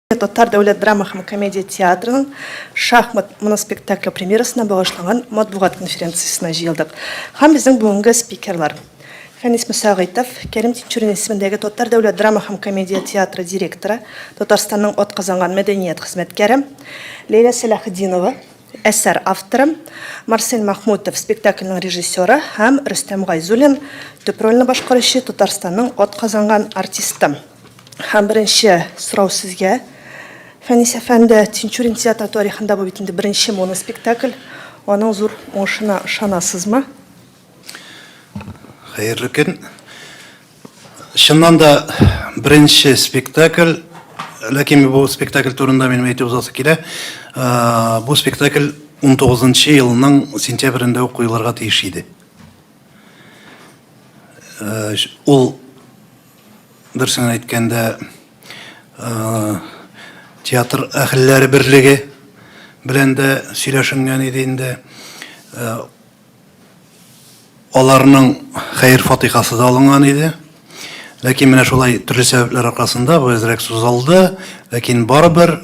Татар дәүләт драма һәм комедия театрының Шахмат моноспектакле премьерасына багышланган матбугат конференциясенә җыелдык. Һәм безнең бүгенге спикерлар: Фәнис Мөсәгыйтов, Кәрим Тинчурин исемендәге Татар дәүләт драма һәм комедия театры директоры, Татарстанның атказанган мәдәният хезмәткәре, Ләйлә Сәләхетдинова, әсәр авторы, Марсель Мәхмүтов, спектакльнең режиссеры һәм Рөстәм Гайзуллин, төп рольне башкаручы, Татарстанның атказанган артисты. Һәм беренче сорау сезгә. Фәнис әфәнде, Тинчурин театры тарихында бу бит инде беренче моноспектакль. Аның зур уңышына ышанасызмы? Хәерле көн. Чыннан да беренче спектакль, ләкин бу спектакль турында минем әйтеп узасы килә. Бу спектакль 19 елның сентябрендә үк куелырга тиеш иде. Ул Дөресен әйткәндә, театр әһелләре берлеге белән дә сөйләшенгән иде инде. Аларның хәер-фатихасы да алынган иде. Ләкин менә шулай төрле сәбәпләр аркасында бу әзрәк сузылды. Ләкин барыбер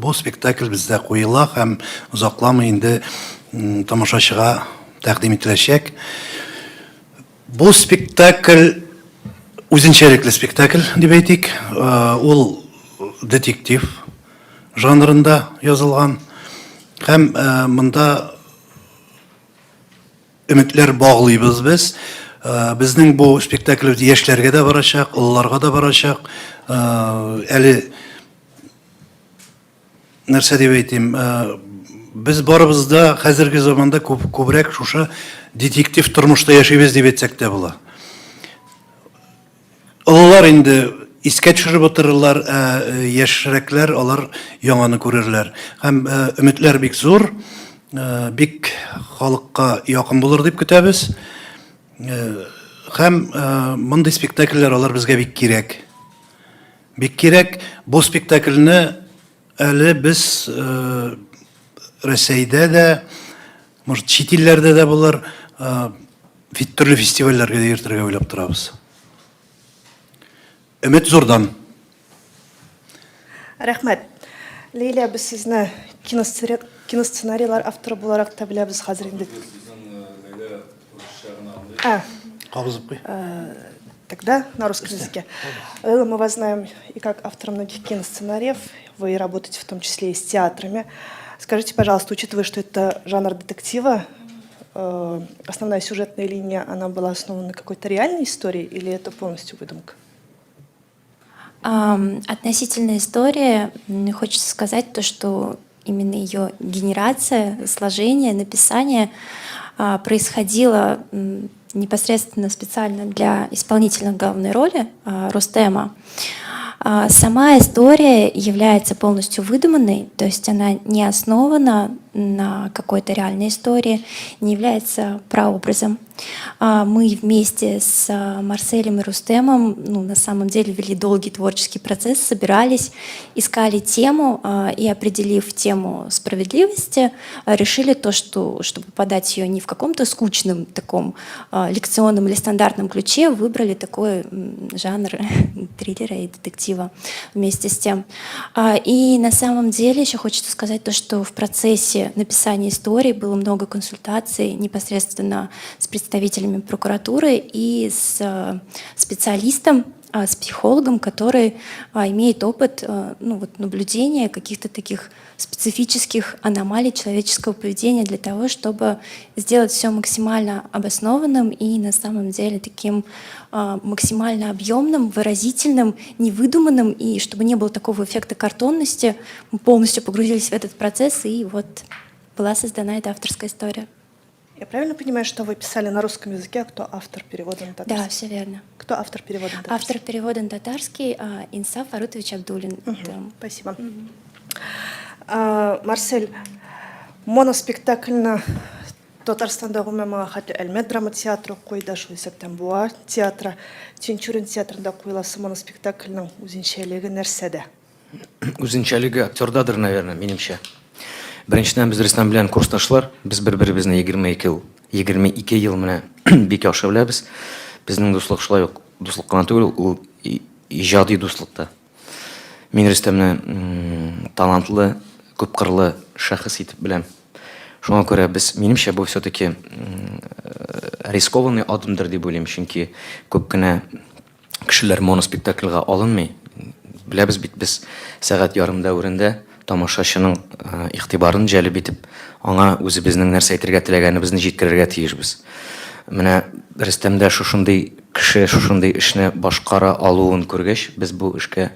бу спектакль бездә куела һәм озакламый инде тамашачыга тәкъдим ителәчәк. Бу спектакль үзенчәлекле спектакль дип әйтик. Ул детектив жанрында язылган. Һәм монда өметләр баглыйбыз без. Безнең бу спектаклебез яшьләргә дә барачак, олыларга да барачак. Әле нәрсә дип әйтим, без барыбыз да хәзерге заманда күп, күбрәк шушы детектив тормышта яшибез дип әйтсәк тә була. Олылар инде искә төшереп утырырлар, ә яшьрәкләр алар яңаны күрерләр. Һәм өметләр бик зур, бик халыкка якын булыр дип көтәбез. Һәм мондый спектакльләр алар безгә бик кирәк. Бик кирәк. Бу спектакльне әле без Рәсәйдә дә, может, чит илләрдә дә булыр, төрле фестивальләргә дә йөртергә уйлап торабыз. Өмет зурдан. Рәхмәт. Ләйлә, без сезне киносценарийлар авторы буларак та беләбез хәзер инде. А. Кабызып куй. Тогда на русском языке. Лейла, мы вас знаем и как автора многих киносценариев, вы работаете в том числе и с театрами. Скажите, пожалуйста, учитывая, что это жанр детектива, основная сюжетная линия, она была основана на какой-то реальной истории или это полностью выдумка? Относительно истории хочется сказать то, что именно ее генерация, сложение, написание происходило непосредственно специально для исполнителя главной роли Рустема. Сама история является полностью выдуманной, то есть она не основана на какой-то реальной истории, не является прообразом. Мы вместе с Марселем и Рустемом, ну, на самом деле вели долгий творческий процесс, собирались, искали тему и, определив тему справедливости, решили то, что, чтобы подать ее не в каком-то скучном таком лекционном или стандартном ключе, выбрали такой жанр триллера и детектива вместе с тем. И на самом деле еще хочется сказать то, что в процессе написания истории было много консультаций непосредственно с представителями прокуратуры и с специалистом, с психологом, который имеет опыт, ну, вот, наблюдения каких-то таких специфических аномалий человеческого поведения для того, чтобы сделать все максимально обоснованным и на самом деле таким максимально объемным, выразительным, невыдуманным, и чтобы не было такого эффекта картонности, мы полностью погрузились в этот процесс, и вот была создана эта авторская история. Я правильно понимаю, что вы писали на русском языке, а кто автор перевода на татарский? Да, все верно. Кто автор перевода на татарский? Автор перевода на татарский Инсаф Фарутович Абдуллин. Угу. Спасибо. Угу. Марсель, моноспектакльне Татарстанда гомумән моңа хәтле Әлмәт драма театры куйды, шул исәптән Буа театры. Тинчурин театрында куеласы моноспектакльнең үзенчәлеге нәрсәдә? Үзенчәлеге актердадыр, наверное, минемчә. Беренчедән, без Рөстәм белән курсташлар, без бер-беребезне 22 ел, 22 ел менә бик яхшы беләбез. Безнең дуслык шулай ук дуслык кына түгел, ул иҗади дуслык та. Мин Рөстәмне талантлы, күпкырлы шәхес итеп беләм. Шуңа күрә без, минемчә, бу все-таки рискованный адымдыр дип уйлыйм, чөнки күп кенә кешеләр моноспектакльгә алынмый. Беләбез бит, без сәгать ярым дәверендә тамашачының игътибарын җәлеп итеп, аңа үзебезнең нәрсә әйтергә теләгәнебезне җиткерергә тиешбез. Менә Рөстәмдә шушындый кеше, шушындый эшне башкара алуын күргәч, без бу эшкә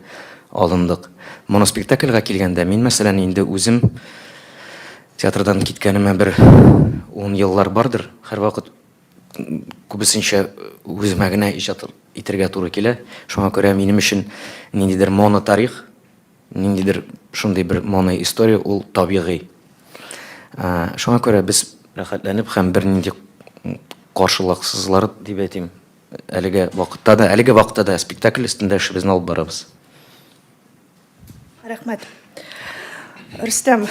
алындык. Моноспектакльгә килгәндә, мин, мәсәлән, инде үзем театрдан киткәнемә бер ун еллар бардыр, һәрвакыт күбесенчә үземә генә иҗат итәргә туры килә. Шуңа күрә минем өчен ниндидер монотарих, ниндидер шундый бер моноистория ул табигый. Шуңа күрә без рәхәтләнеп һәм бернинди каршылыксызлар дип әйтим, әлеге вакытта да, әлеге вакытта да спектакль өстендә эшебезне алып барабыз. Рәхмәт. Рөстәм,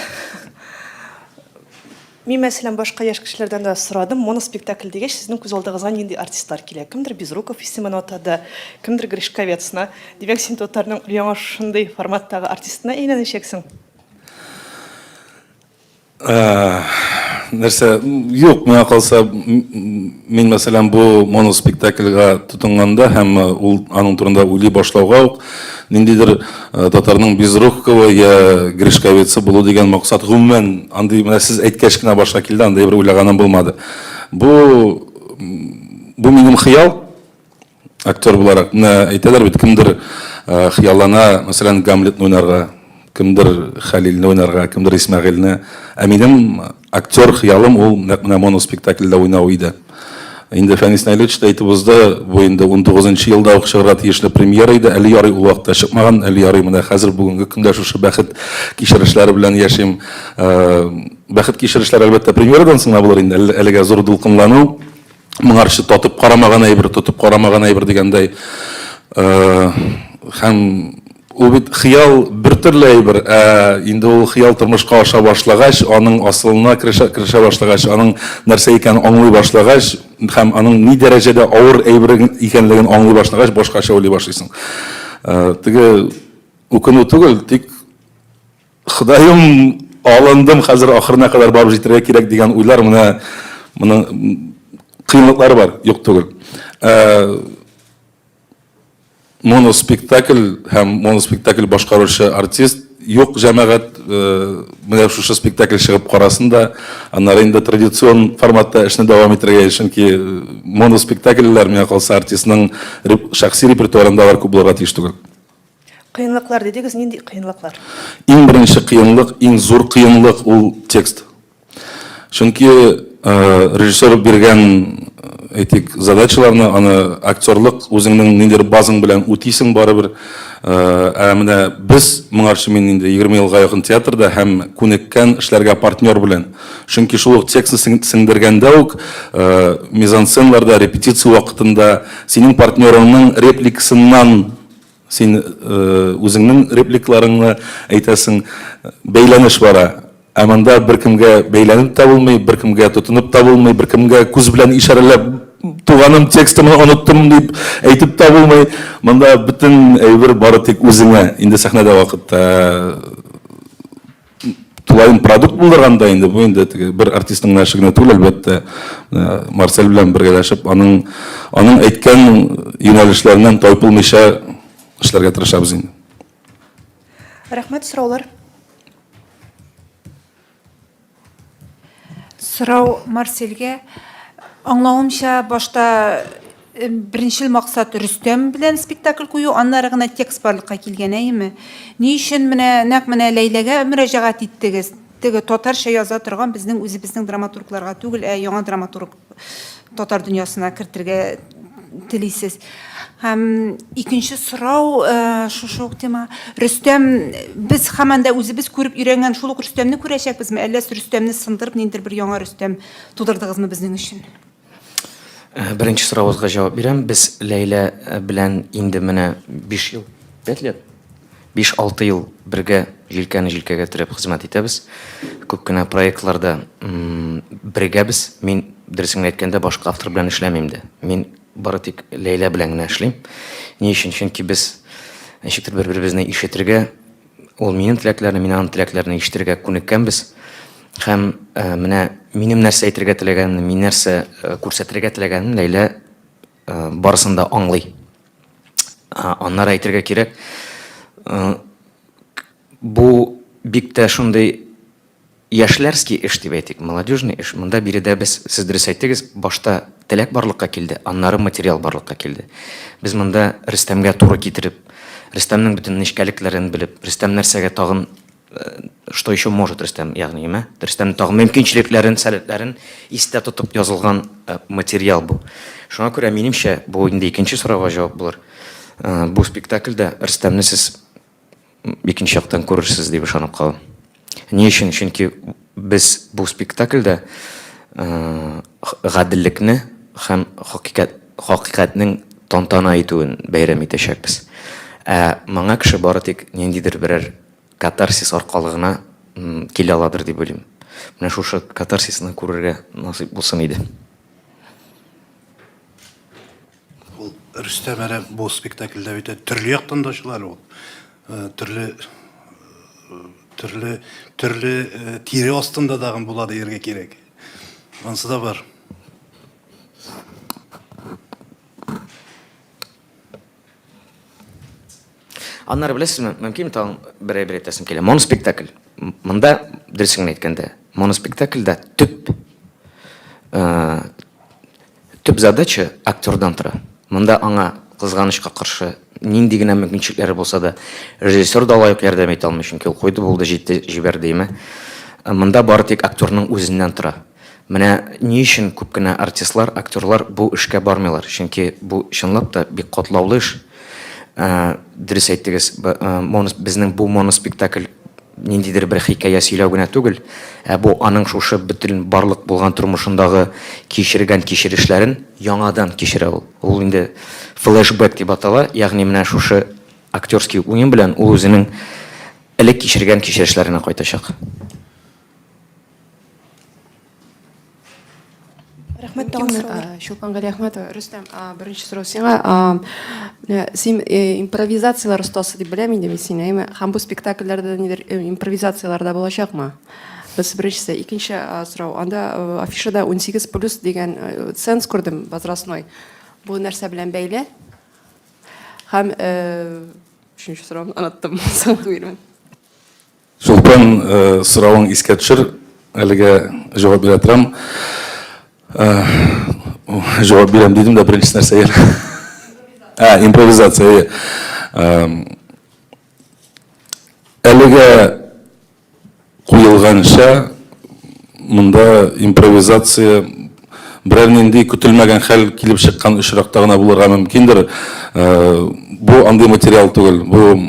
мин, мәсәлән, башка яшь кешеләрдән дә сорадым, моноспектакль дигәч, сезнең күз алдыгызга нинди артистлар килә? Кемдер Безруков исемен атады, кемдер Гришковецны. Димәк, син татарның яңа шундый форматтагы артистына әйләнәчәксең? Нәрсә, юк, миңа калса, мин, мәсәлән, бу моноспектакльгә тотынганда һәм ул аның турында уйлый башлауга ук ниндидер татарның Безруковы я Гришковецы булу дигән максат гомумән андый менә сез әйткәч кенә башка килде, андый бер уйлаганым булмады. Бу бу минем хыял. Актер буларак, менә әйтәләр бит, кемдер хыяллана, мәсәлән, Гамлетны уйнарга, кемдер Хәлилне уйнарга, кемдер Исмәгыйльне. Ә минем актер хыялым ул нәкъ менә моноспектакльдә уйнау иде. Инде Фәнис Наилевич та әйтеп узды, бу инде 19 елда ук чыгарга тиешле премьера иде, әле ярый ул вакытта чыкмаган, әле ярый менә хәзер бүгенге көндә шушы бәхет кичерешләре белән яшим. Бәхет кичерешләре, әлбәттә, премьерадан соң гына булыр инде, әлегә зур дулкынлану. Моңарчы татып карамаган әйбер, тотып карамаган әйбер дигәндәй. Һәм ул бит хыял бер төрле әйбер, ә инде ул хыял тормышка аша башлагач, аның асылына керешә, керешә башлагач, аның нәрсә икәнен аңлый башлагач һәм аның ни дәрәҗәдә авыр әйбер икәнлеген аңлый башлагач, башкача уйлый башлыйсың. Теге үкенү түгел, тик Ходаем, алындым, хәзер ахырына кадәр барып җитәргә кирәк дигән уйлар менә моның кыенлыклары бар, юк түгел. Ә, моноспектакль һәм моноспектакль башкаручы артист юк, җәмәгать, э, менә шушы спектакль чыгып карасын да, аннары инде традицион форматта эшне дәвам итәргә, чөнки э, моноспектакльләр, миңа калса, артистның шәхси репертуарында алар күп булырга тиеш түгел. Кыенлыклар дидегез, нинди кыенлыклар? Иң беренче кыенлык, иң зур кыенлык ул текст. Чөнки режиссер биргән, әйтик, задачаларны, аны актерлык үзеңнең ниндидер базаң белән үтисең барыбер. Ә менә без моңарчы мин инде 20 елга якын театрда һәм күнеккән эшләргә партнер белән. Чөнки шул ук текстны сеңдергәндә үк мизансценаларда, репетиция вакытында синең партнерыңның репликасыннан Син үзеңнең репликаларыңны әйтәсең, бәйләнеш бара. Ә монда беркемгә бәйләнеп тә булмый, беркемгә тотынып та булмый, беркемгә күз белән ишарәләп туганым текстымны оныттым дип әйтеп тә булмый. Монда бөтен әйбер бары тик үзеңә. Инде сәхнәдә вакытта тулаем продукт булдырганда инде бу инде теге бер артистның гына эше генә түгел, әлбәттә. Марсель белән бергәләшеп, аның аның әйткән юнәлешләреннән тайпылмыйча эшләргә тырышабыз инде. Рәхмәт, сораулар. Сорау Марсельгә. Аңлавымча, башта э, беренчел максат Рөстәм белән спектакль кую, аннары гына текст барлыкка килгән, әйеме? Ни өчен менә нәкъ менә Ләйләгә мөрәҗәгать иттегез? Теге татарча яза торган безнең үзебезнең драматургларга түгел, ә яңа драматург татар дөньясына кертергә телисез. Һәм икенче сорау э, шушы ук тема. Рөстәм, без һаман да үзебез күреп өйрәнгән шул ук Рөстәмне күрәчәкбезме, әллә Рөстәмне сындырып ниндидер бер яңа Рөстәм тудырдыгызмы безнең өчен? Э, беренче соравыгызга җавап бирәм. Без Ләйлә э, белән инде менә 5 ел, 5 лет, 5-6 ел бергә җилкәне җилкәгә терәп хезмәт итәбез. Күп кенә проектларда бергәбез. Мин, дөресен генә әйткәндә, башка автор белән эшләмим дә. Мин бары тик Ләйлә белән генә эшлим. Ни өчен? Чөнки без ничектер бер-беребезне ишетергә, Ул минем теләкләрне, мин аның теләкләрен ишетергә күнеккәнбез. Һәм менә минем нәрсә әйтергә теләгәнемне, мин нәрсә күрсәтергә теләгәнемне Ләйлә барысын да аңлый. Аннары әйтергә кирәк, бу бик тә шундый Яшьләрский эш дип әйтик, молодежный эш. Монда биредә без, сез дөрес әйттегез, башта теләк барлыкка килде, аннары материал барлыкка килде. Без монда Рөстәмгә туры китереп, Рөстәмнең бөтен нечкәлекләрен белеп, Рөстәм нәрсәгә тагын, что еще может Рөстәм, ягъни, әйме? Рөстәмнең тагын мөмкинчелекләрен, сәләтләрен истә тотып язылган материал бу. Шуңа күрә, минемчә, бу инде икенче сорауга җавап булыр. Бу спектакльдә Рөстәмне сез икенче яктан күрерсез дип ышанып калам. Ни өчен? Чөнки без бу спектакльдә гаделлекне һәм хакыйкать, хакыйкатьнең тантана итүен бәйрәм итәчәкбез. Ә моңа кеше бары тик ниндидер берәр катарсис аркылы гына килә аладыр дип уйлыйм. Менә шушы катарсисны күрергә насыйп булсын иде. Ул Рөстәм әле бу спектакльдә бит төрле яктан да ачыла әле ул. Төрле төрле төрле тире астында дагын була дияргә кирәк. Ансы да бар. Аннары беләсезме, мөмкинме тагын бер әйбер әйтәсем килә. Моноспектакль. Монда, дөресен генә әйткәндә, моноспектакльдә төп Төп задача актердан тора. Монда аңа, кызганычка каршы, нинди генә мөмкинчелекләре булса да, режиссер да алай ук ярдәм итә алмый, чөнки ул куйды, булды, җитте, җибәрде, димә. Монда бары тик актерның үзеннән тора. Менә ни өчен күп кенә артистлар, актерлар бу эшкә бармыйлар, чөнки бу чынлап та бик катлаулы эш. Дөрес әйттегез, безнең бу моноспектакль ниндидер бер хикәя сөйләү генә түгел, ә бу аның шушы бөтен барлык булган тормышындагы кичергән кичерешләрен яңадан кичерә ул. Ул инде флешбэк дип атала, ягъни менә шушы актерский уен белән ул үзенең элек кичергән кичерешләренә кайтачак. Рәхмәт, тагын сораулар. Чулпан Галиәхмәтова, Рөстәм, беренче сорау сиңа. Менә син э, импровизацияләр остасы дип беләм инде мин сине, әйме? Һәм бу спектакльләрдә нидер э, импровизацияләр дә булачакмы? Без беренчесе. Икенче сорау. Анда э, афишада 18 плюс дигән ценз күрдем, возрастной. Бу нәрсә белән бәйле? Һәм өченче сорауны оныттым. Соң түгелмен. Чулпан, э, соравың искә төшер. Әлегә җавап бирә торам. Э, җавап бирәм дидем дә беренче нәрсә әле. Ә, импровизация. Әйе. Э, әлегә куелганча монда импровизация берәр нинди көтелмәгән хәл килеп чыккан очракта гына булырга мөмкиндер. Бу андый материал түгел. Бу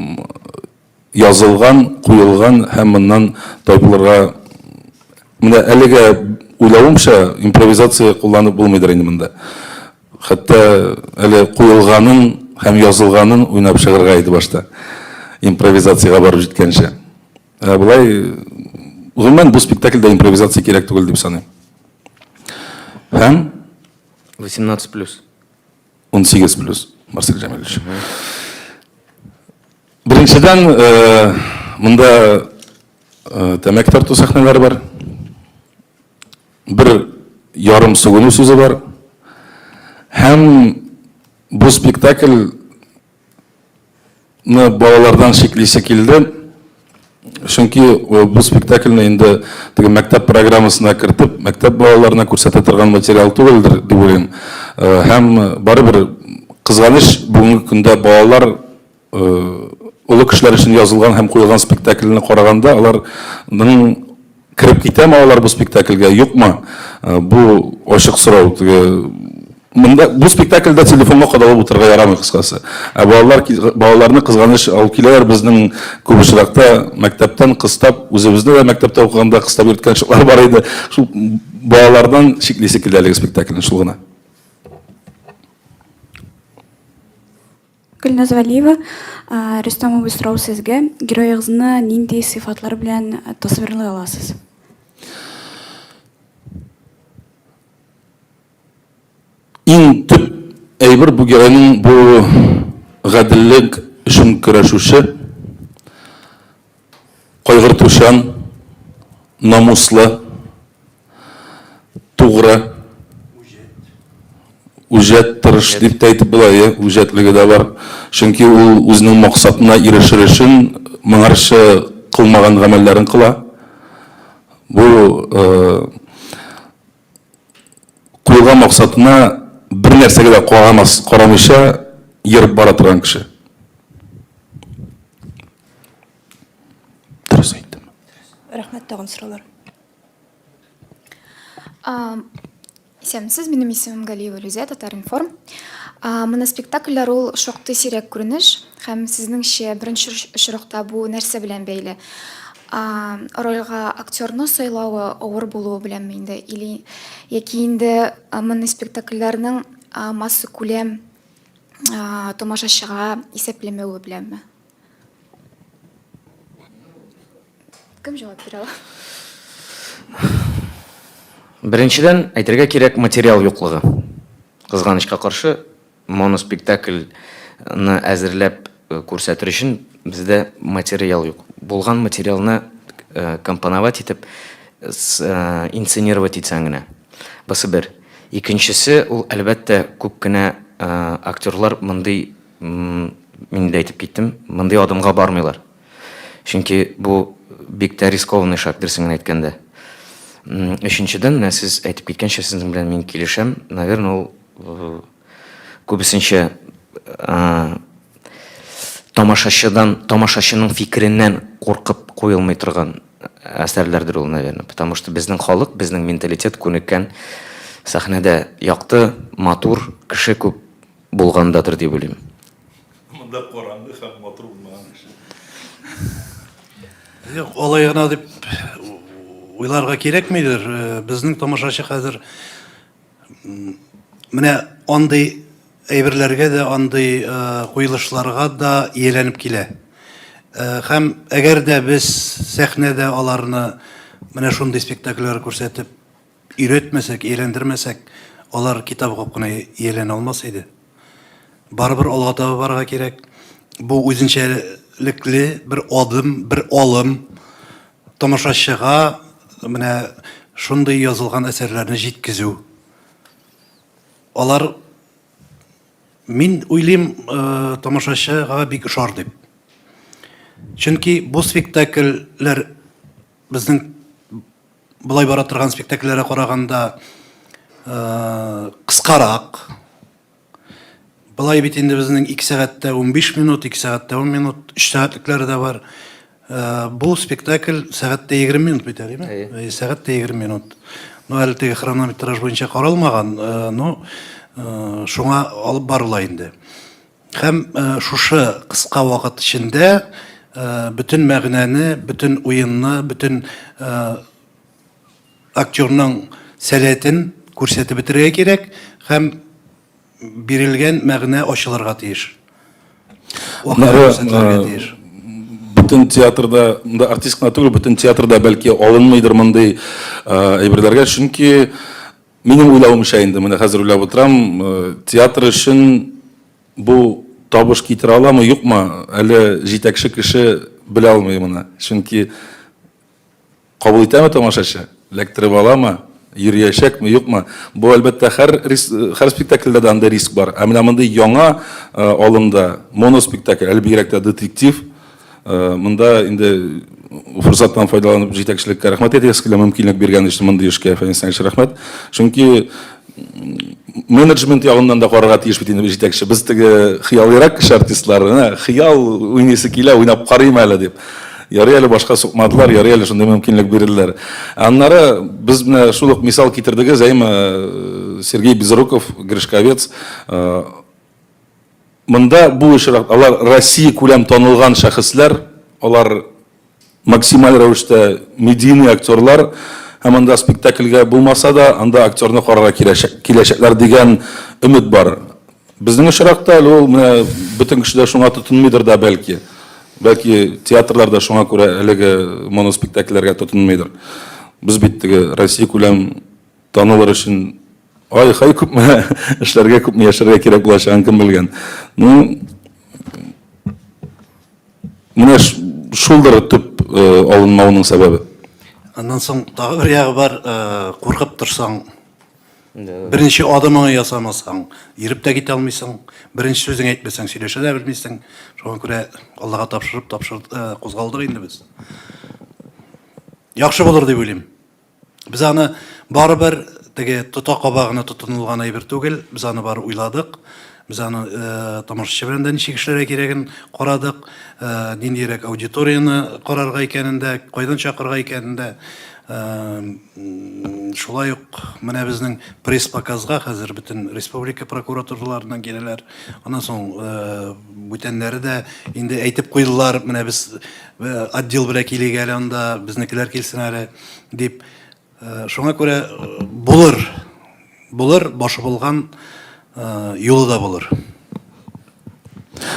Язылган, куелган һәм моннан тайпылырга менә әлегә уйлавымча, импровизация кулланып булмыйдыр инде монда. Хәтта әле куелганын һәм язылганын уйнап чыгарга иде башта. Импровизациягә барып җиткәнче. Ә болай, гомумән, бу спектакльдә импровизация кирәк түгел дип саныйм. Һәм 18 плюс. 18 плюс, Марсель Җәмилович. Беренчедән, э, монда э, тәмәке тарту сәхнәләре бар. Бер ярым сүгенү сүзе бар. Һәм бу спектакль ны балалардан шиклисе килде. Чөнки э, бу спектакльне инде теге мәктәп программасына кертеп, мәктәп балаларына күрсәтә торган материал түгелдер дип уйлыйм. Э, һәм барыбер кызганыч бүгенге көндә балалар э, олы кешеләр өчен язылган һәм куелган спектакльне караганда аларның Кереп китәме алар бу спектакльгә, юкмы? Э, бу ачык сорау. Теге монда бу спектакльдә телефонга кадалып утырырга ярамый кыскасы. Ә балалар балаларны кызганыч алып киләләр безнең күп очракта мәктәптән кыстап, үзебезне дә мәктәптә укыганда кыстап йөрткән чаклар бар иде. Шул балалардан шиклисе килде әлеге спектакльне шул гына. Гөлназ Вәлиева, Рөстәм абый, сорау сезгә. Героегызны нинди сыйфатлар белән тасвирлый аласыз? Иң төп әйбер бу геройның бу гаделлек өчен көрәшүче. Кайгыртучан, намуслы, тугры, үҗәт, тырыш дип тә әйтеп була, әйе, үҗәтлеге дә бар. Чөнки ул үзенең максатына ирешер өчен моңарчы кылмаган гамәлләрен кыла. Бу куелган максатына бер нәрсәгә дә карамас, карамыйча ерып бара торган кеше. Дөрес әйттем. Рәхмәт, тагын сораулар. Исәнмесез, минем исемем Галиева Лүзә, Татар-информ. Моноспектакльләр ул шактый сирәк күренеш һәм сезнеңчә беренче очракта бу нәрсә белән бәйле? Рольгә актерны сайлавы авыр булуы беләнме инде или яки инде моноспектакльләрнең массакүләм тамашачыга исәпләмәве беләнме? Кем җавап бирә ала? Беренчедән, әйтергә кирәк, материал юклыгы. Кызганычка каршы, моноспектакльне әзерләп э, күрсәтер өчен бездә материал юк. Булган материалны э, компоновать итеп, э, инсценировать итсәң генә. Бусы бер. Икенчесе, ул, әлбәттә, күп кенә актерлар мондый Мин инде әйтеп киттем, мондый адымга бармыйлар. Чөнки бу бик тә рискованный шаг, дөресен генә әйткәндә. Өченчедән, менә сез әйтеп киткәнчә, сезнең белән мин килешәм. Наверное, ул э, күбесенчә э, тамашачыдан, тамашачының фикереннән куркып куелмый торган әсәрләрдер ул, наверное. Потому что безнең халык, безнең менталитет күнеккән сәхнәдә якты, матур, кеше күп булгандадыр дип уйлыйм. Монда караңгы һәм матур булмаган кеше. Юк, алай гына дип уйларга кирәкмидер. Э, безнең тамашачы хәзер менә андый әйберләргә дә, андый э, куелышларга да ияләнеп килә. Э, һәм әгәр дә без сәхнәдә аларны менә шундый спектакльләр күрсәтеп Өйрәтмәсәк, ияләндермәсәк, алар китап укып кына ияләнә алмас иде. Барыбер алга таба барырга кирәк. Бу үзенчәлекле бер адым, бер алым. Тамашачыга менә шундый язылган әсәрләрне җиткезү. Алар, мин уйлыйм, э, тамашачыга бик ошар дип. Чөнки бу спектакльләр безнең Болай бара торган спектакльләргә караганда кыскарак. Болай бит инде безнең 2 сәгатьтә 15 минут, 2 сәгатьтә 10 минут, 3 сәгатьлекләре дә бар. Бу спектакль сәгатьтә 20 минут бит әле, әйеме? Сәгатьтә 20 минут. Ну, әле теге хронометраж буенча каралмаган, но шуңа алып барыла инде. Һәм шушы кыска вакыт эчендә бөтен мәгънәне, бөтен уенны, бөтен актерның сәләтен күрсәтеп бетерергә кирәк һәм бирелгән мәгънә ачылырга тиеш. Аннары бөтен театрда, монда артист кына түгел, бөтен театрда бәлки алынмыйдыр мондый әйберләргә, чөнки Минем уйлавымча инде, менә хәзер уйлап утырам, э, театр өчен бу табыш китерә аламы, юкмы, әле җитәкче кеше белә алмый моны. Чөнки кабул итәме тамашачы, эләктереп аламы, йөриячәкме, юкмы? Бу, әлбәттә, һәр, һәр спектакльдә дә андый риск бар. Ә менә мондый яңа э, алымда, моноспектакль, әле бигрәк тә детектив, Э, монда инде форсаттан файдаланып җитәкчелеккә рәхмәт әйтәсе килә, мөмкинлек биргән өчен мондый эшкә Фәнис Сәгыйтович рәхмәт. Чөнки менеджмент ягыннан да карарга тиеш бит инде җитәкче. Без теге хыялыйрак кеше артистлар, менә хыял уйныйсы килә, уйнап карыйм әле дип. Ярый әле башка сукмадылар, ярый әле шундый мөмкинлек бирделәр. Аннары без менә шул ук мисал китердегез, әйме э, Сергей Безруков, Гришковец, э, Монда бу очрак, алар Россия күләм танылган шәхесләр, алар максималь рәвештә медийный актерлар һәм анда спектакльгә булмаса да, анда актерны карарга киләчәк, киләчәкләр дигән өмет бар. Безнең очракта әле ул менә бөтен кеше дә шуңа тотынмыйдыр да бәлки. Бәлки театрлар да шуңа күрә әлеге моноспектакльләргә тотынмыйдыр. Без бит теге Россия күләм Танылыр өчен ай-хай күпме эшләргә, күпме яшәргә кирәк булачагын кем белгән. Ну, менә шулдыр төп. алынмауның сәбәбе. Аннан соң тагы бер ягы бар, куркып торсаң, беренче адымыңны ясамасаң, йөреп тә китә алмыйсың, беренче сүзең әйтмәсәң, сөйләшә дә белмисең. Шуңа күрә Аллага тапшырып, тапшыр, кузгалдык инде без. Яхшы булыр дип уйлыйм. Без аны барыбер теге тота каба гына тотынылган әйбер түгел, без аны бары уйладык. Без аны э, тамашачы белән дә ничек эшләргә кирәген карадык, э, ниндирәк аудиторияне карарга икәнен дә, кайдан чакырырга икәнен дә. Э, шулай ук менә безнең пресс-показга хәзер бөтен республика прокуратураларыннан киләләр. Аннан соң э, бүтәннәре дә инде әйтеп куйдылар, менә без э, отдел белән килик әле анда, безнекеләр килсен әле. Дип. Шуңа күрә булыр, булыр, башы булган юлы да булыр.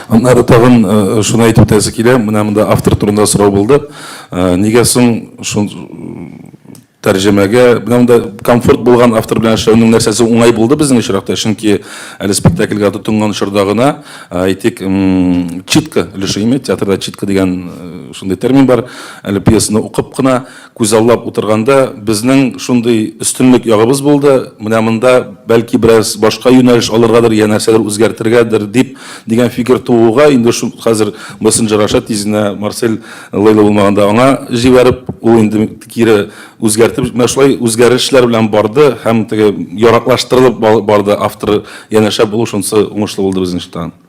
Аннары тагын шуны әйтеп үтәсе килә, менә монда автор турында сорау булды. Нигә соң шун тәрҗемәгә, менә монда комфорт булган автор белән эшләүнең нәрсәсе уңай булды безнең очракта, чөнки әле спектакльгә тотынган чорда гына, әйтик, читка өлеше име, театрда читка дигән шундый термин бар, әле пьесаны укып кына Күзаллап утырганда, безнең шундый өстенлек ягыбыз булды, менә монда бәлки бераз башка юнәлеш алыргадыр, я нәрсәдер үзгәртергәдер дип дигән фикер тууга, инде шул хәзер мессенджер аша тиз генә Марсель Лейла булмаганда аңа җибәреп, ул инде кире үзгәртеп, менә шулай үзгәрешләр белән барды һәм теге яраклаштырылып барды автор янәшә булу шунысы уңышлы булды безнең өчен тагын.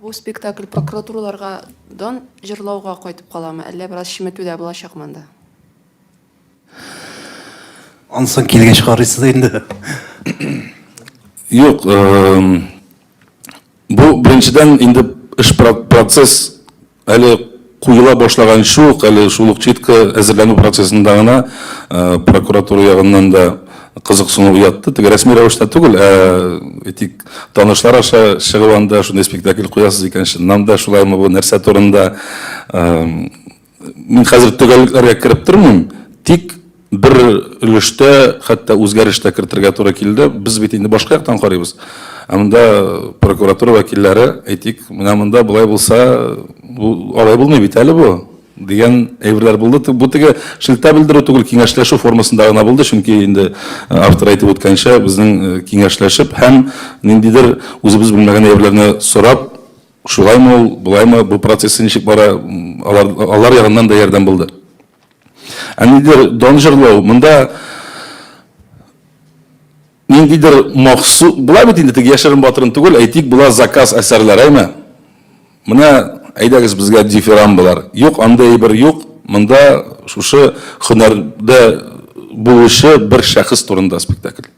Бу спектакль прокуратураларга дан җырлауга кайтып каламы, әллә бераз чеметү дә булачакмы анда? Анысын килгәч карыйсыз инде. Юк, бу беренчедән инде эш процесс Әле куела башлаганчы ук, әле шул ук читка әзерләнү процессында гына прокуратура ягыннан да кызыксыну уятты. Теге рәсми рәвештә түгел, ә әйтик, танышлар аша чыгып анда шундый спектакль куясыз икән, чыннан да шулаймы бу, нәрсә турында? Мин хәзер төгәллекләргә кереп тормыйм, тик Бер өлештә хәтта үзгәреш тә кертергә туры килде. Без бит инде башка яктан карыйбыз. Ә монда прокуратура вәкилләре, әйтик, менә монда болай булса, бу алай булмый бит әле бу дигән әйберләр булды. Бу теге шелтә белдерү түгел, киңәшләшү формасында гына булды, чөнки инде автор әйтеп үткәнчә, безнең киңәшләшеп һәм ниндидер үзебез белмәгән әйберләрне сорап, шулаймы ул, болаймы, бу процессы ничек бара, алар, алар ягыннан да ярдәм булды. Ә ниндидер дан җырлау, монда ниндидер махсус, була бит инде теге яшерен батырын түгел, әйтик, була заказ әсәрләр, әйме? Менә әйдәгез безгә дифирамбалар. Юк, андый әйбер юк. Монда шушы һөнәрдә булучы бер шәхес турында спектакль.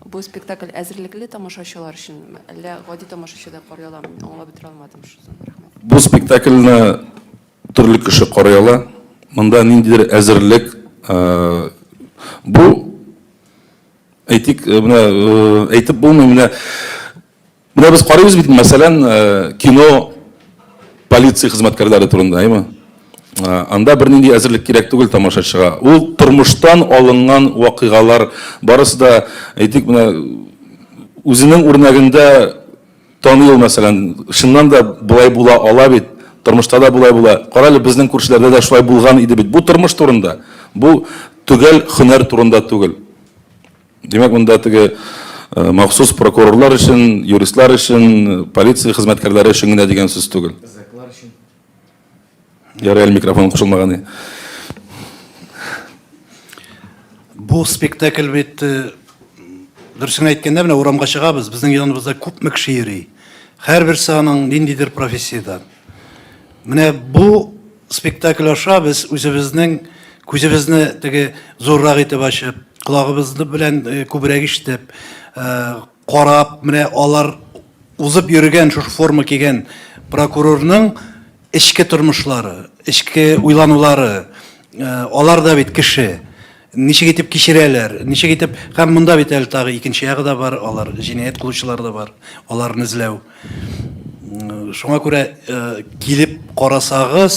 Бу спектакль әзерлекле тамашачылар өченме, әллә гади тамашачы да карый аламы? Мин аңлап бетерә алмадым шусын. Рәхмәт. Бу спектакльне төрле кеше карый ала. Монда ниндидер әзерлек, бу Әйтик, э, менә э, әйтеп булмый, менә менә без карыйбыз бит, мәсәлән, э, кино полиция хезмәткәрләре турында, әйме? Анда бернинди әзерлек кирәк түгел тамашачыга. Ул тормыштан алынган вакыйгалар барысы да, әйтик, менә үзенең үрнәгендә таный ул, мәсәлән, чыннан да болай була ала бит, тормышта да болай була. Карале, безнең күршеләрдә дә шулай булган иде бит. Бу тормыш турында. Бу төгәл һөнәр турында түгел. Димәк, монда теге э, махсус прокурорлар өчен, юристлар өчен, полиция хезмәткәрләре өчен генә дигән сүз түгел. Зэклар өчен. Ярый, әле микрофон кушылмаган. Бу спектакль бит э, дөресен әйткәндә, менә урамга чыгабыз, безнең яныбызда күпме кеше йөри. Һәрберсе аның ниндидер профессиядән. Менә бу спектакль аша без үзебезнең күзебезне теге зуррак итеп ачып, колагыбызны белән э, күбрәк ишетеп, э, карап, менә алар узып йөргән шушы форма кигән прокурорның эчке тормышлары, эчке уйланулары, э, алар да бит кеше. Ничек итеп кичерәләр, ничек итеп, һәм монда бит әле тагы икенче ягы да бар, алар җинаять кылучылар да бар, аларны эзләү. Шуңа күрә килеп карасагыз,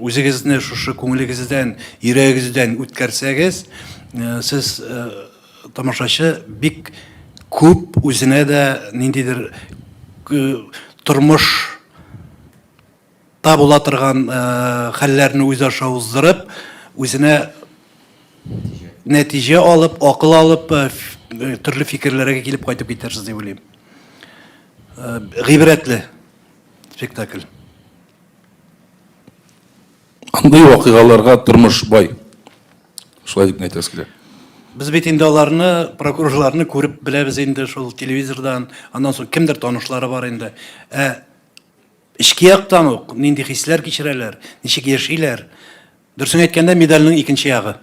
үзегезне шушы күңелегездән, йөрәгегездән үткәрсәгез, сез тамашачы бик күп үзенә дә ниндидер тормыш та була торган хәлләрне үз аша уздырып, үзенә нәтиҗә алып, акыл алып, төрле фикерләргә килеп кайтып китәрсез дип уйлыйм. Гыйбрәтле спектакль. Андый вакыйгаларга тормыш бай. Шулай дип әйтәсе килә. Без бит инде аларны, прокурорларны күреп беләбез инде шул телевизордан, аннан соң кемдер танышлары бар инде. Ә эчке яктан ук нинди хисләр кичерәләр, ничек яшиләр. Дөресен әйткәндә, медальнең икенче ягы.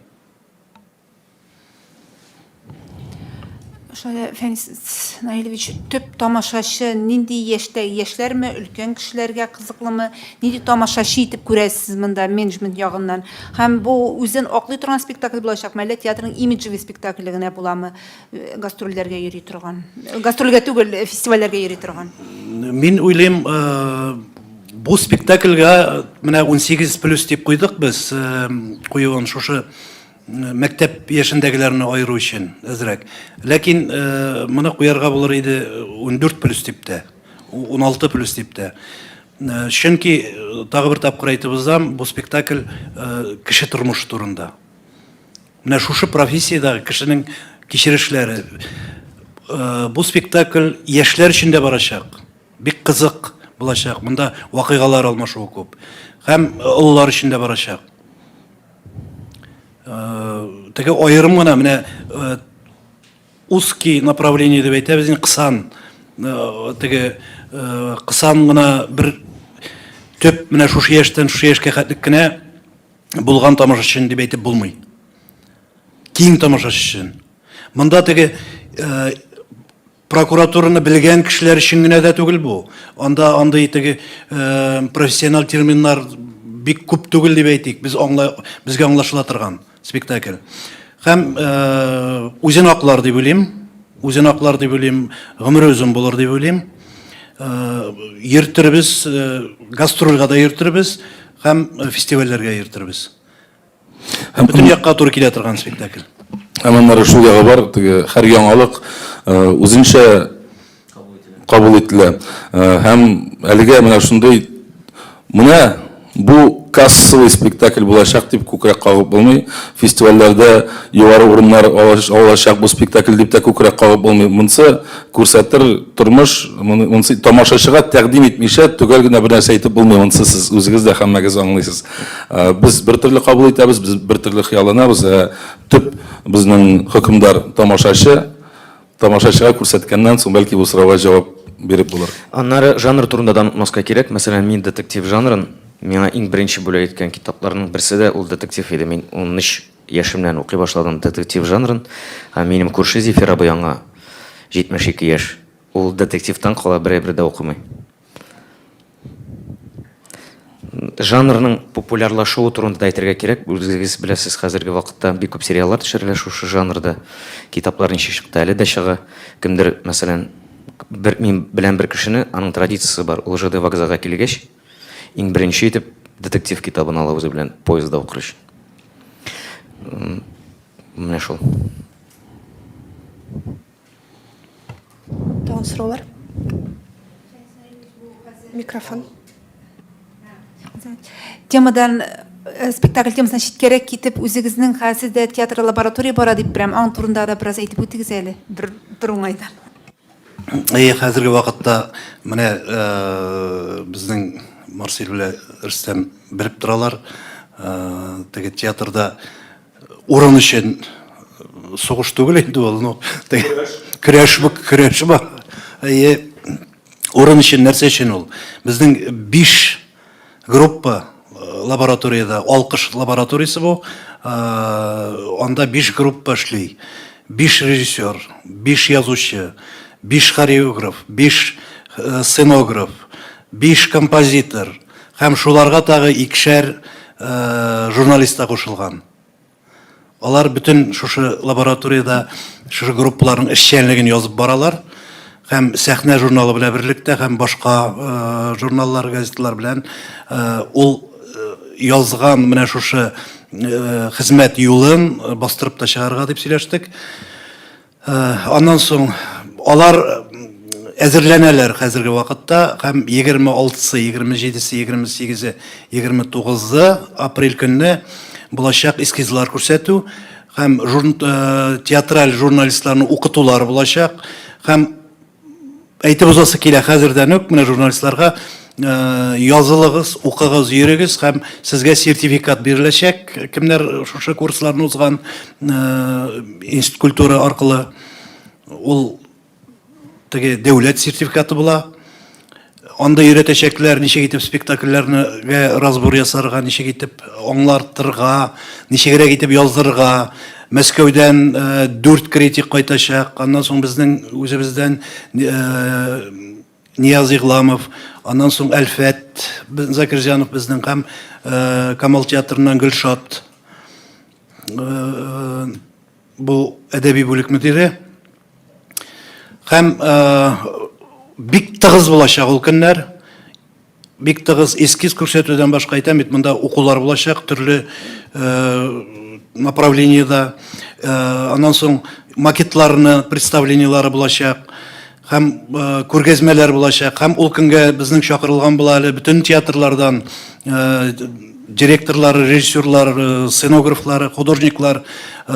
Шулай Фәнис Наилевич, төп тамашачы нинди яшьтә, яшьләрме, өлкән кешеләргә кызыклымы? Нинди тамашачы итеп күрәсез монда менеджмент ягыннан? Һәм бу үзен аклый торган спектакль булачакмы, әллә театрның имиджевый спектакле генә буламы? Гастрольләргә йөри торган. Гастрольгә түгел, фестивальләргә йөри торган. Мин уйлыйм, бу спектакльгә менә 18 плюс дип куйдык без, куюын шушы мәктәп яшендәгеләрне аеру өчен әзрәк. Ләкин моны куярга булыр иде 14 плюс дип тә, 16 плюс дип тә. Чөнки тагы бер тапкыр әйтеп узам, бу спектакль кеше тормышы турында. Менә шушы профессиядәге кешенең кичерешләре. Э, бу спектакль яшьләр өчен дә барачак. Бик кызык булачак. Монда вакыйгалар алмашуы күп. Һәм олылар өчен дә барачак. Э, теге аерым гына менә э, узкий направление дип әйтәбез инде кысан теге кысан гына бер төп менә шушы яшьтән шушы яшькә хәтлек кенә булган тамашачы өчен дип әйтеп булмый. Киң тамашачы өчен. Монда теге э, прокуратураны белгән кешеләр өчен генә дә түгел бу. Анда андый теге э, профессиональ терминнар бик күп түгел дип әйтик, без аңла, безгә аңлашыла торган спектакль. Һәм э, үзен аклар дип уйлыйм. Үзен аклар дип уйлыйм, гомере озын булыр дип уйлыйм. Э, йөртербез, э, гастрольгә дә йөртербез. Һәм фестивальләргә йөртербез. Һәм бөтен якка туры килә торган спектакль. Һәм аннары шул ягы бар, теге һәр яңалык үзенчә кабул ителә. Һәм әлегә менә шундый менә бу кассовый спектакль булачак дип күкрәк кагып булмый. Фестивальләрдә югары урыннар алачак бу спектакль дип тә күкрәк кагып булмый. Монысы күрсәтер тормыш, монысы тамашачыга тәкъдим итмичә төгәл генә бер нәрсә әйтеп булмый. Монысы сез үзегез дә һәммәгез аңлыйсыз. Без бер төрле кабул итәбез, без бер төрле хыялланабыз, ә төп безнең хөкемдар тамашачы, тамашачыга күрсәткәннән соң бәлки бу сорауга җавап биреп булыр. Аннары жанр турында да онытмаска кирәк. Мәсәлән, мин детектив жанрын, миңа иң беренче бүләк иткән китапларның берсе дә ул детектив иде. Мин 13 яшемнән укый башладым детектив жанрын. Һәм минем күрше Зефир абый, аңа 72 яшь. Ул детективтан кала бер әйбер дә укымый. Жанрның популярлашуы турында да әйтергә кирәк. Үзегез беләсез, хәзерге вакытта бик күп сериаллар төшерелә шушы жанрда. Китаплар ничек чыкты, әле дә чыга. Кемдер, мәсәлән, бер мин белән бер кешене, аның традициясе бар. Ул ЖД вокзалга килгәч, иң беренче итеп детектив китабын ала үзе белән поездда укыр өчен. Менә шул. Тагын сораулар? Микрофон. Темадан э, спектакль темасынан читкәрәк китеп, үзегезнең хәзер сездә театр лаборатория бара дип беләм. Аның турында да бераз әйтеп үтегез әле, бер бер уңайдан. Әйе, хәзерге вакытта менә э, безнең Марсель белән Рөстәм белеп торалар. Э, теге театрда урын өчен сугыш түгел инде ул, ну, көрәш, көрәш бар. Әйе, урын өчен нәрсә өчен ул? Безнең биш группа лабораториядә, Алкыш лабораториясе бу, анда биш группа эшли. Биш режиссер, биш язучы, биш хореограф, биш сценограф, биш композитор һәм шуларга тагы икешәр журналист та кушылган. Алар бөтен шушы лабораториядә шушы группаларның эшчәнлеген язып баралар. Һәм Сәхнә журналы белән берлектә һәм башка журналлар, газеталар белән ул язган менә шушы хезмәт юлын бастырып та чыгарырга дип сөйләштек. Аннан соң алар әзерләнәләр хәзерге вакытта һәм 26-сы, 27-се, 28-е, 29-ы апрель көнне булачак эскизлар күрсәтү һәм театраль журналистларны укытулар булачак һәм әйтеп узасы килә хәзердән үк менә журналистларга язылыгыз, укыгыз, йөрегез һәм сезгә сертификат биреләчәк. Кемнәр шушы курсларны узган Институт культуры аркылы ул теге дәүләт сертификаты була. Анда өйрәтәчәкләр, ничек итеп спектакльләрне разбор ясарга, ничек итеп аңлартырга, ничегрәк итеп яздырырга. Мәскәүдән дүрт критик кайтачак, аннан соң безнең үзебездән Нияз Игламов, аннан соң Әлфәт Закирзянов безнең һәм Камал театрыннан Гөлшат. Бу әдәби бүлек мөдире. Һәм бик тыгыз булачак ул көннәр. Бик тыгыз эскиз күрсәтүдән башка әйтәм бит, монда укулар булачак төрле направлениедә. Аннан соң макетларны представлениелары булачак һәм күргәзмәләр булачак. Һәм ул көнгә безнең чакырылган була әле бөтен театрлардан директорлары, режиссерлар, сценографлары, художниклар,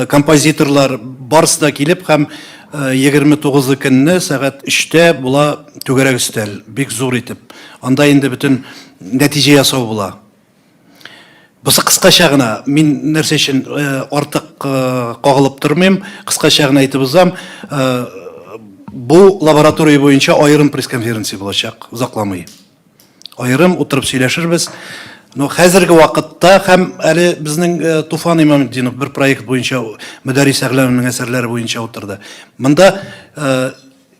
композиторлар барысы да килеп һәм 29 көнне сәгать 3-тә була түгәрәк өстәл, бик зур итеп. Анда инде бөтен нәтиҗә ясау була. Бусы кыскача гына, мин нәрсә өчен артык кагылып тормыйм, кыскача гына әйтеп узам. Бу лаборатория буенча аерым пресс-конференция булачак, озакламый. Аерым утырып сөйләшербез. Но хәзерге вакытта һәм әле безнең э, Туфан Имаметдинов бер проект буенча Мөдәррис Әгъләмовның әсәрләре буенча утырды. Монда 5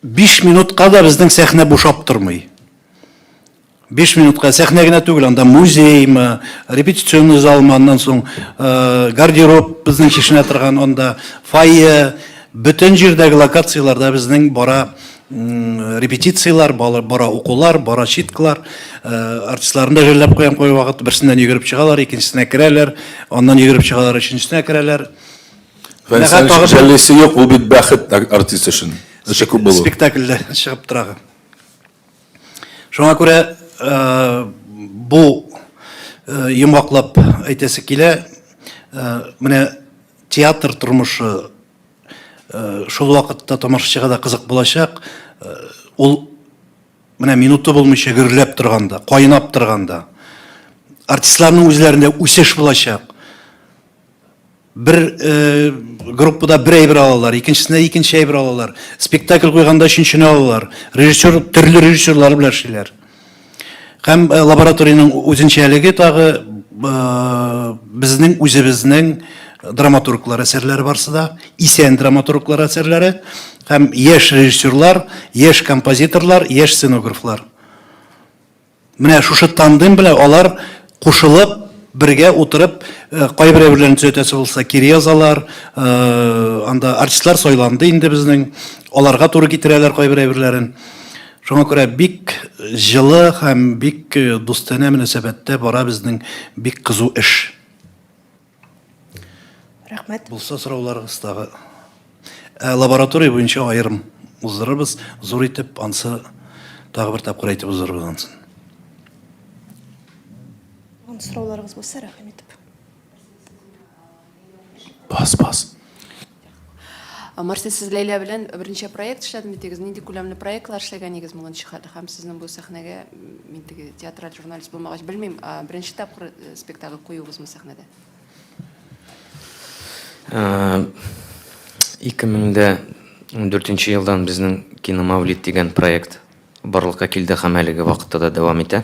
э, минутка да безнең сәхнә бушап тормый. 5 минутка сәхнә генә түгел, анда музеймы, репетиционный залмы, аннан соң э, гардероб безнең чишенә торган анда, фойе, бөтен җирдәге локацияләрдә безнең бара репетицияләр, бара укулар, бара читкалар. Э, артистларны да жәлләп куям кайвакыт, берсеннән йөгереп чыгалар, икенчесенә керәләр, аннан йөгереп чыгалар, өченчесенә керәләр. Жәллисе юк, ул бит бәхет артист өчен. Эше күп булу. Спектакльдә чыгып тора. Шуңа күрә э, бу э, йомгаклап әйтәсе килә, менә театр тормышы Шул вакытта тамашачыга да кызык булачак. Ул менә минуты булмыйча гөрләп торганда, кайнап торганда, артистларның үзләрендә үсеш булачак. Бер э, группада бер әйбер алалар, икенчесендә икенче әйбер алалар. Спектакль куйганда өченчене алалар. Режиссер төрле режиссерлар белән эшлиләр. Һәм э, лабораториянең үзенчәлеге тагы э, безнең үзебезнең драматурглар әсәрләре барсы да, исән драматурглар әсәрләре һәм яшь режиссерлар, яшь композиторлар, яшь сценографлар. Менә шушы тандем белән алар кушылып, бергә утырып, э, кайбер әйберләрне төзәтәсе булса, кире язалар. Анда артистлар сайланды инде безнең. Аларга туры китерәләр кайбер әйберләрен. Шуңа күрә бик җылы һәм бик дустанә мөнәсәбәттә бара безнең бик кызу эш. Рәхмәт. Булса сорауларыгыз тагы. Ә лаборатория буенча аерым уздырырбыз, зур итеп, ансы тагы бер тапкыр әйтеп уздырырбыз ансын. Сорауларыгыз булса, рәхим итеп. Бас, бас. Марсель, сез Ләйлә белән берничә проект эшләдем бит, нинди күләмле проектлар эшләгән идегез моңынчы хәтле? Һәм сезнең бу сәхнәгә, мин теге театраль журналист булмагач белмим, беренче тапкыр э, спектакль куюыгызмы сәхнәдә? 2014 елдан безнең Киномавлит дигән проект барлыкка килде һәм әлеге вакытта да дәвам итә.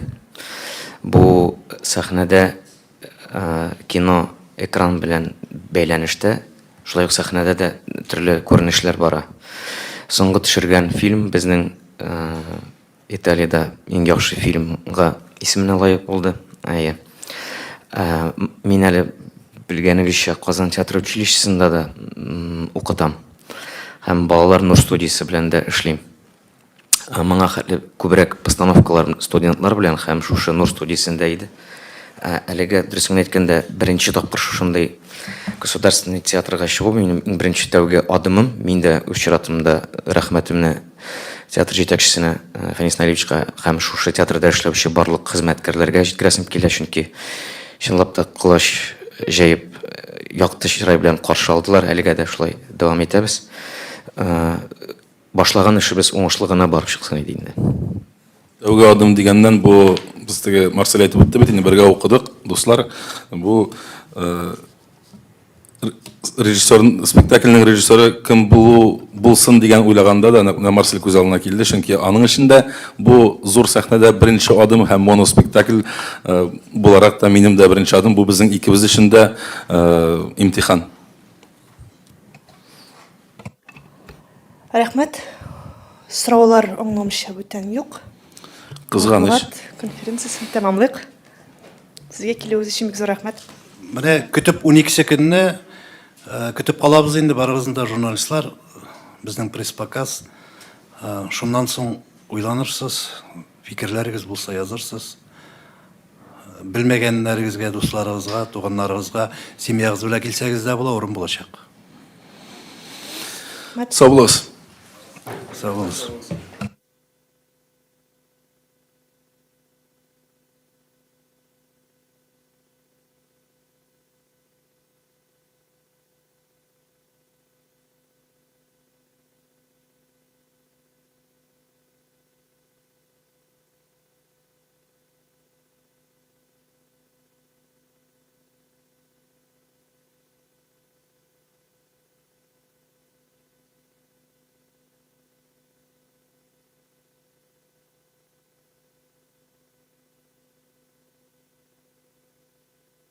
Бу сәхнәдә Кино экран белән бәйләнештә, шулай ук сәхнәдә дә төрле күренешләр бара. Соңгы төшергән фильм безнең Италиядә иң яхшы фильмга исеменә лаек булды. Әйе. Мин әле белгәнегезчә Казан театр училищесында да укытам. Һәм балалар Нур студиясе белән дә эшлим. Моңа хәтле күбрәк постановкалар студентлар белән һәм шушы Нур студиясендә иде. Әлегә, дөресен генә әйткәндә, беренче тапкыр шушындый государственный театрга чыгу минем иң беренче тәүге адымым. Мин дә үз чиратымда рәхмәтемне театр җитәкчесенә Фәнис Наилевичка һәм шушы театрда эшләүче барлык хезмәткәрләргә җиткерәсем килә, чөнки чынлап та колач җәеп якты чырай белән каршы алдылар. Әлегә дә шулай дәвам итәбез. Башлаган эшебез уңышлы гына барып чыксын иде инде. Тәүге адым дигәннән, бу без теге Марсель әйтеп үтте бит инде, бергә укыдык, дуслар. Бу э, режиссер, спектакльнең режиссеры кем булу булсын дигән уйлаганда да нәкъ менә Марсель күз алдына килде, чөнки аның өчен дә бу зур сәхнәдә беренче адым һәм моноспектакль э, буларак та минем дә беренче адым, бу безнең икебез өчен дә э, имтихан. Рәхмәт. Сораулар аңламыйча бүтән юк. Кызганыч. Матбугат конференциясен тәмамлыйк. Сезгә килүегез өчен бик зур рәхмәт. Менә көтеп 12 көнне э, көтеп калабыз инде барыбызны да журналистлар, безнең пресс-показ. Э, шуннан соң уйланырсыз, фикерләрегез булса язырсыз. Белмәгәннәрегезгә, дусларыгызга, туганнарыгызга семьягыз белән килсәгез дә була, урын булачак. Сау булыгыз. Сау булыгыз.